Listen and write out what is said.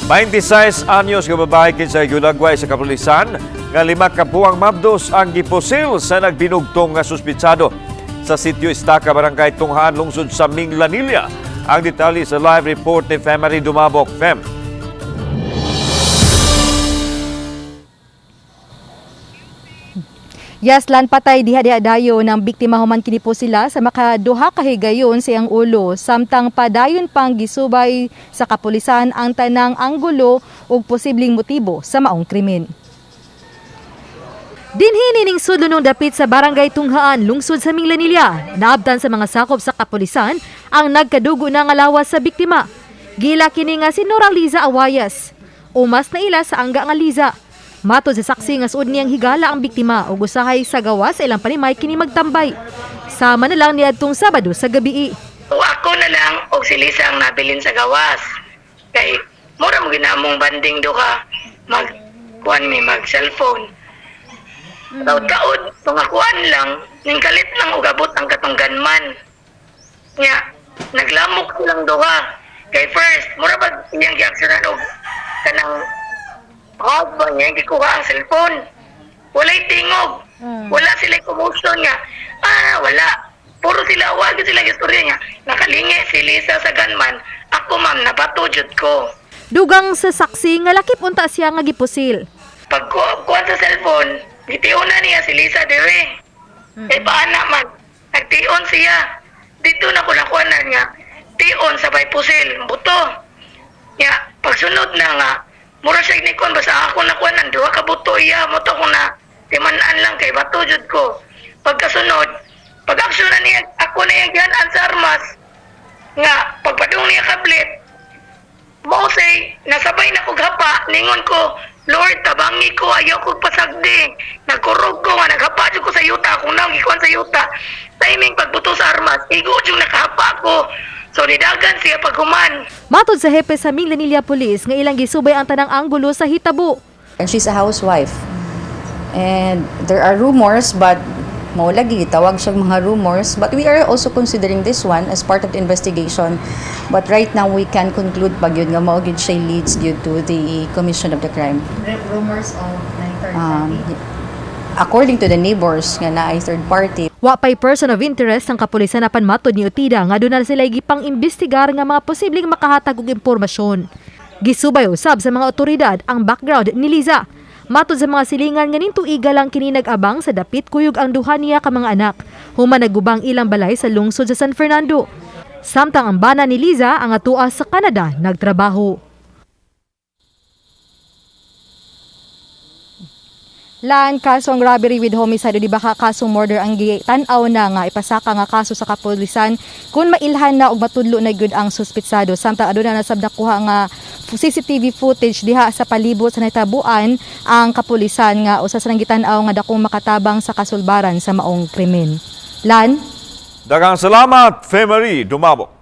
26 anyos nga babae kinsa gulagway sa kapulisan nga 5 ka buwang mabdos ang gipusil sa nagbinugtong nga suspitsado sa sitio Estaka, Barangay Tunghaan, lungsod sa Minglanilla. Ang detalye sa live report ni Femary Dumabok. Fem. Yes, lan, patay diha diha dayo ng biktima human kini po sila sa makaduha ka higayon sa iyang ulo, samtang padayon pang gisubay sa kapulisan ang tanang anggulo ug posibleng motibo sa maong krimen. Dinhi ning sudlonong dapit sa Barangay Tunghaan, lungsod sa Minglanilla, naabtan sa mga sakop sa kapulisan ang nagkadugo na nga lawas sa biktima. Gila kini nga si Nora Liza Awayas. Umas na ila sa angga nga Liza. Matod sa saksi nga suod niyang higala ang biktima ug usahay sa gawas sa ilang panimay kini magtambay. Sama na lang niadtong Sabado sa gabii. O ako na lang og si Lisa ang nabilin sa gawas. Kay mura mo ginamong banding do ka mag kuan mi mag cellphone. Kaud kaud mga kuan lang ning kalit lang og abot ang katong gunman. Nya naglamok silang duha. Kay first mura ba iyang giaksyonan og kanang hog ba niya gikuha ang cellphone. Walay tingog. Wala sila commotion nga. Ah, wala. Puro sila, wag sila istorya niya. Nakalingi si Lisa sa gunman. Ako ma'am, nabato jud ko. Dugang sa saksi nga lakip unta siya nga gipusil. Pag kuha sa cellphone, gitiun na niya si Lisa dire. Eh paana man, nagtion siya. Dito na ko nakuha na niya. Tion sabay pusil, buto. Ya, pagsunod na nga, mura siya ni kuan basta ako nakuha ng duha ka buto iya, mo to ko na timan-an lang kay bato jud ko. Pagkasunod, pag aksyon na niya, ako na yung gihan sa armas, nga pagpadung niya kablit, mo say, nasabay na kog hapa, ningon ko, "Lord, tabangi ko, ayaw ko pasagdi." Nagkurog ko nga, naghapa jud ko sa yuta, kung naong gikuan sa yuta. Timing pagbuto sa armas, igo jud nakahapa ko. So nidagan siya paghuman. Matod sa hepe sa Minglanilla Police nga ilang gisubay ang tanang anggulo sa hitabo. And she's a housewife. And there are rumors, but mao lagi tawag siyang mga rumors. But we are also considering this one as part of the investigation. But right now, we can conclude pag yun nga mao gyud siya leads due to the commission of the crime. Rumors of na third party? According to the neighbors nga naay third party. Wa pay person of interest ang kapulisan apan matod ni Utida nga aduna sila gipang imbestigar nga mga posibleng makahatag og impormasyon. Gisubay usab sa mga otoridad ang background ni Liza. Matod sa mga silingan nga ning tuiga lang kini nag-abang sa dapit kuyog ang duha niya ka mga anak. Human nagubang ilang balay sa lungsod sa San Fernando. Samtang ang bana ni Liza ang atua sa Canada nagtrabaho. Lan, kasong robbery with homicide o di ba ka kasong murder ang tan-aw na nga ipasaka nga kaso sa kapulisan kung mailhan na og matudlo na gyud ang suspitsado. Samtang aduna na sab nakuha nga CCTV footage diha sa palibot sa nahitabuan ang kapulisan nga usa sa gitan-aw nga dakong makatabang sa kasulbaran sa maong krimen. Lan. Daghang salamat, Femary Dumabok.